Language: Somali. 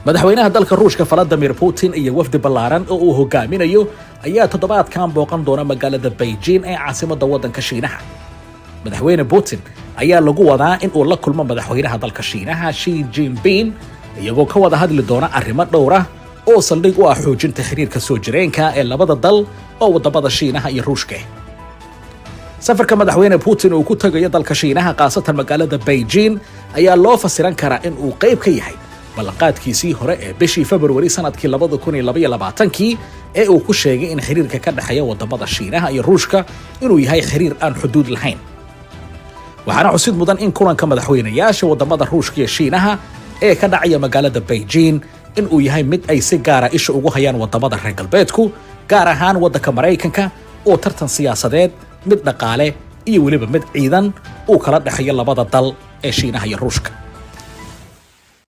Madaxweynaha dalka Ruushka Vladimir Putin iyo wafdi ballaaran oo uu hogaaminayo ayaa toddobaadkan booqan doona magaalada Beijing ee caasimadda waddanka Shiinaha. Madaxweyne Putin ayaa lagu wadaa in uu la kulmo madaxweynaha dalka Shiinaha Xi Jinping, iyagoo ka wada hadli doona arrimo dhowr ah oo saldhig u ah xoojinta xiriirka soo jireenka ee labada dal oo wadamada Shiinaha iyo Ruushka. Safarka madaxweyne Putin uu ku tagayo dalka Shiinaha, khaasatan magaalada Beijing, ayaa loo fasiran karaa in uu qayb ka yahay ballanqaadkiisii hore ee bishii Februari sanadkii 2022-kii ee uu ku sheegay in xiriirka ka dhexeeya wadamada Shiinaha iyo Ruushka inuu yahay xiriir aan xuduud lahayn. Waxaana xusid mudan in kulanka madaxweynayaasha wadamada Ruushka iyo Shiinaha ee ka dhacaya magaalada Beijing in uu yahay mid ay si gaara isha ugu hayaan wadamada reer galbeedku, gaar ahaan waddanka Maraykanka oo tartan siyaasadeed, mid dhaqaale iyo weliba mid ciidan uu kala dhexeeyo labada dal ee Shiinaha iyo Ruushka.